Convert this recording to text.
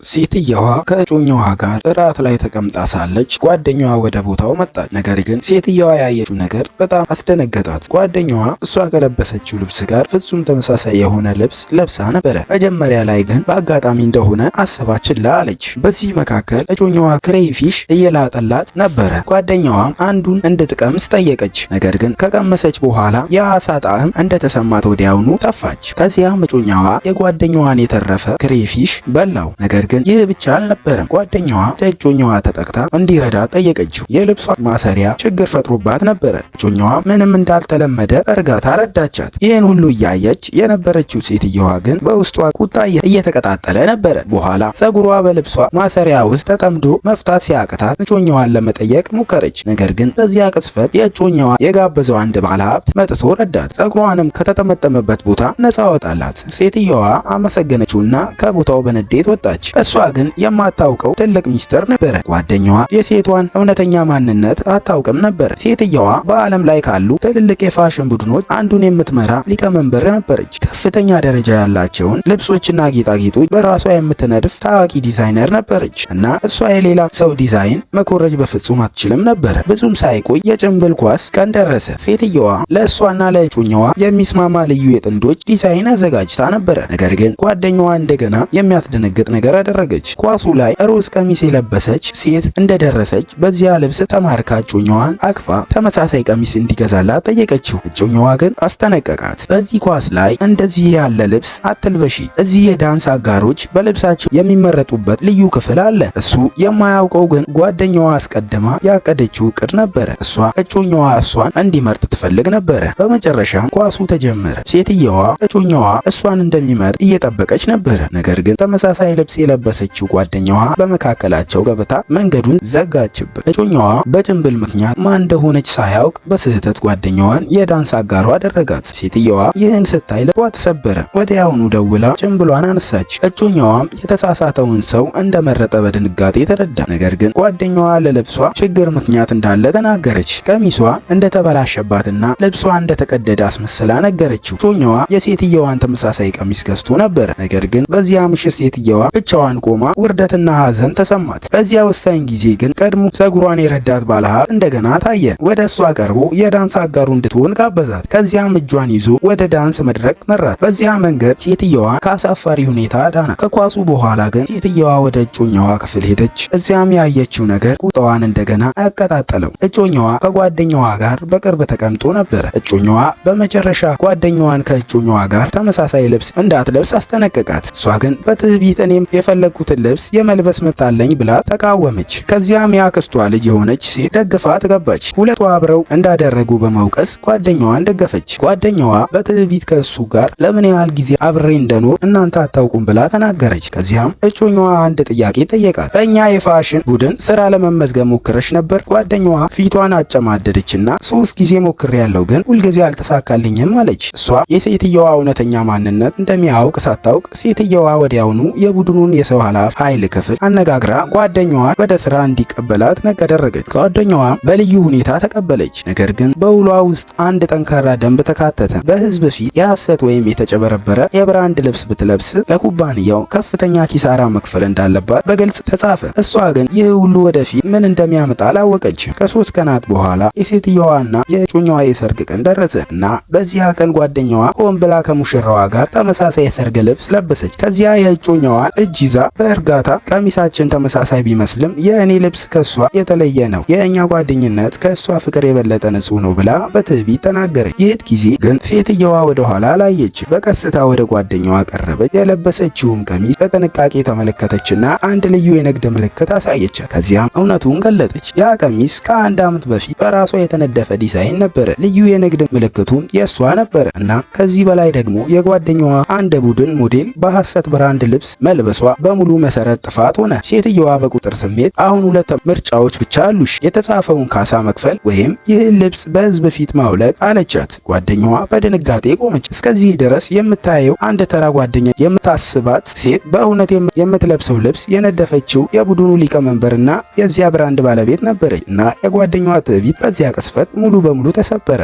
ሴትየዋ ከእጮኛዋ ጋር እራት ላይ ተቀምጣ ሳለች ጓደኛዋ ወደ ቦታው መጣች። ነገር ግን ሴትየዋ ያየችው ነገር በጣም አስደነገጣት። ጓደኛዋ እሷ ከለበሰችው ልብስ ጋር ፍጹም ተመሳሳይ የሆነ ልብስ ለብሳ ነበረ። መጀመሪያ ላይ ግን በአጋጣሚ እንደሆነ አስባ ችላ አለች። በዚህ መካከል እጮኛዋ crayfish እየላጠላት ነበረ። ጓደኛዋም አንዱን እንድትቀምስ ጠየቀች። ነገር ግን ከቀመሰች በኋላ የአሳ ጣዕም እንደተሰማት ወዲያውኑ ተፋች። ከዚያም እጮኛዋ የጓደኛዋን የተረፈ crayfish በላው። ነገር ግን ይህ ብቻ አልነበረም። ጓደኛዋ ለእጮኛዋ ተጠግታ እንዲረዳ ጠየቀችው። የልብሷ ማሰሪያ ችግር ፈጥሮባት ነበረ። እጮኛዋ ምንም እንዳልተለመደ እርጋታ ረዳቻት። ይህን ሁሉ እያየች የነበረችው ሴትየዋ ግን በውስጧ ቁጣ እየተቀጣጠለ ነበረ። በኋላ ጸጉሯ በልብሷ ማሰሪያ ውስጥ ተጠምዶ መፍታት ሲያቅታት እጮኛዋን ለመጠየቅ ሞከረች። ነገር ግን በዚያ ቅጽበት የእጮኛዋ የጋበዘው አንድ ባለሀብት መጥቶ ረዳት። ጸጉሯንም ከተጠመጠመበት ቦታ ነፃ ወጣላት። ሴትየዋ አመሰገነችውና ከቦታው በንዴት ወጣች። እሷ ግን የማታውቀው ትልቅ ሚስጥር ነበረ። ጓደኛዋ የሴቷን እውነተኛ ማንነት አታውቅም ነበር። ሴትየዋ በዓለም ላይ ካሉ ትልልቅ የፋሽን ቡድኖች አንዱን የምትመራ ሊቀመንበር ነበረች። ከፍተኛ ደረጃ ያላቸውን ልብሶችና ጌጣጌጦች በራሷ የምትነድፍ ታዋቂ ዲዛይነር ነበረች እና እሷ የሌላ ሰው ዲዛይን መኮረጅ በፍጹም አትችልም ነበረ። ብዙም ሳይቆይ የጭንብል ኳስ ቀን ደረሰ። ሴትየዋ ለእሷና ለእጮኛዋ የሚስማማ ልዩ የጥንዶች ዲዛይን አዘጋጅታ ነበረ። ነገር ግን ጓደኛዋ እንደገና የሚያስደነግጥ ነገር አደረገች። ኳሱ ላይ ሮዝ ቀሚስ የለበሰች ሴት እንደደረሰች በዚያ ልብስ ተማርካ እጮኛዋን አቅፋ ተመሳሳይ ቀሚስ እንዲገዛላት ጠየቀችው። እጮኛዋ ግን አስጠነቀቃት። በዚህ ኳስ ላይ እንደዚህ ያለ ልብስ አትልበሺ፣ እዚህ የዳንስ አጋሮች በልብሳቸው የሚመረጡበት ልዩ ክፍል አለ። እሱ የማያውቀው ግን ጓደኛዋ አስቀድማ ያቀደችው እቅድ ነበረ። እሷ እጮኛዋ እሷን እንዲመርጥ ትፈልግ ነበረ። በመጨረሻም ኳሱ ተጀመረ። ሴትየዋ እጮኛዋ እሷን እንደሚመርጥ እየጠበቀች ነበረ። ነገር ግን ተመሳሳይ ልብስ የለበሰችው ጓደኛዋ በመካከላቸው ገብታ መንገዱን ዘጋችበት። እጮኛዋ በጭንብል ምክንያት ማን እንደሆነች ሳያውቅ በስህተት ጓደኛዋን የዳንስ አጋሯ አደረጋት። ሴትየዋ ይህን ስታይ ልቧ ተሰበረ። ወዲያውኑ ደውላ ጭንብሏን አነሳች። እጮኛዋም የተሳሳተውን ሰው እንደመረጠ በድንጋጤ ተረዳ። ነገር ግን ጓደኛዋ ለልብሷ ችግር ምክንያት እንዳለ ተናገረች። ቀሚሷ እንደተበላሸባትና ልብሷ እንደተቀደደ አስመስላ ነገረችው። እጮኛዋ የሴትየዋን ተመሳሳይ ቀሚስ ገዝቶ ነበረ። ነገር ግን በዚያ ምሽት ሴትየዋ ብቻዋን ቆማ ውርደትና ሐዘን ተሰማት። በዚያ ወሳኝ ጊዜ ግን ቀድሞ ጸጉሯን የረዳት ባለሀብት እንደገና ታየ። ወደ እሷ ቀርቦ የዳንስ አጋሩ እንድትሆን ጋበዛት። ከዚያም እጇን ይዞ ወደ ዳንስ መድረክ መራት። በዚያ መንገድ ሴትየዋ ከአሳፋሪ ሁኔታ ዳና። ከኳሱ በኋላ ግን ሴትየዋ ወደ እጮኛዋ ክፍል ሄደች። እዚያም ያየችው ነገር ቁጣዋን እንደገና አቀጣጠለው። እጮኛዋ ከጓደኛዋ ጋር በቅርብ ተቀምጦ ነበረ። እጮኛዋ በመጨረሻ ጓደኛዋን ከእጮኛዋ ጋር ተመሳሳይ ልብስ እንዳትለብስ አስጠነቀቃት። እሷ ግን በትዕቢት እኔም የፈለግኩትን ልብስ የመልበስ መብት አለኝ ብላ ተቃወመች። ከዚያም ያክስቷ ልጅ የሆነች ሴት ደግፋት ገባች። ሁለቱ አብረው እንዳደረጉ በመውቀስ ጓደኛዋን ደገፈች። ጓደኛዋ በትዕቢት ከእሱ ጋር ለምን ያህል ጊዜ አብሬ እንደኖር እናንተ አታውቁም ብላ ተናገረች። ከዚያም እጮኛዋ አንድ ጥያቄ ጠየቃት። በእኛ የፋሽን ቡድን ስራ ለመመዝገብ ሞክረሽ ነበር? ጓደኛዋ ፊቷን አጨማደደችና 3 ጊዜ ሞክሬያለሁ ግን ሁልጊዜ አልተሳካልኝም አለች። እሷ የሴትየዋ እውነተኛ ማንነት እንደሚያውቅ ሳታውቅ ሴትየዋ ወዲያውኑ የቡድኑን የሰው ኃላፊ ኃይል ክፍል አነጋግራ ጓደኛዋን ወደ ስራ እንዲቀበላት አደረገች። ጓደኛዋ በልዩ ሁኔታ ተቀበለች። ነገር ግን በውሏ ውስጥ አንድ ጠንካራ ደንብ ተካተተ። በህዝብ ፊት የሐሰት ወይም የተጨበረበረ የ brand ልብስ ብትለብስ ለኩባንያው ከፍተኛ ኪሳራ መክፈል እንዳለባት በግልጽ ተጻፈ። እሷ ግን ይህ ሁሉ ወደፊት ምን እንደሚያመጣ አላወቀችም። ከ3 ቀናት በኋላ የሴትየዋና የእጮኛዋ የሰርግ ቀን ደረሰ እና በዚያ ቀን ጓደኛዋ ሆን ብላ ከሙሽራዋ ጋር ተመሳሳይ የሰርግ ልብስ ለበሰች። ከዚያ የእጮኛዋን እጅ ይዛ በእርጋታ ቀሚሳችን ተመሳሳይ ቢመስልም የእኔ ልብስ ከሷ የተለየ ነው፣ የእኛ ጓደኝነት ከእሷ ፍቅር የበለጠ ንጹህ ነው ብላ በትዕቢት ተናገረች። ይህ ጊዜ ግን ሴትየዋ ወደ ኋላ አላየች። በቀስታ ወደ ጓደኛዋ ቀረበች። የለበሰችውም ቀሚስ በጥንቃቄ ተመለከተችና አንድ ልዩ የንግድ ምልክት አሳየቻት። ከዚያም እውነቱን ገለጠች። ያ ቀሚስ ከአንድ ዓመት በፊት በራሷ የተነደፈ ዲዛይን ነበረ። ልዩ የንግድ ምልክቱም የእሷ ነበረ እና ከዚህ በላይ ደግሞ የጓደኛዋ አንድ ቡድን ሞዴል በሐሰት brand ልብስ መልበሷ በሙሉ መሰረት ጥፋት ሆነ። ሴትየዋ በቁጥር ስሜት አሁን ሁለት ምርጫዎች ብቻ አሉሽ፣ የተጻፈውን ካሳ መክፈል ወይም ይህን ልብስ በሕዝብ ፊት ማውለቅ አለቻት። ጓደኛዋ በድንጋጤ ቆመች። እስከዚህ ድረስ የምታየው አንድ ተራ ጓደኛ የምታስባት ሴት በእውነት የምትለብሰው ልብስ የነደፈችው የቡድኑ ሊቀመንበርና የዚያ brand ባለቤት ነበረች እና የጓደኛዋ ትዕቢት በዚያ ቅጽበት ሙሉ በሙሉ ተሰበረ።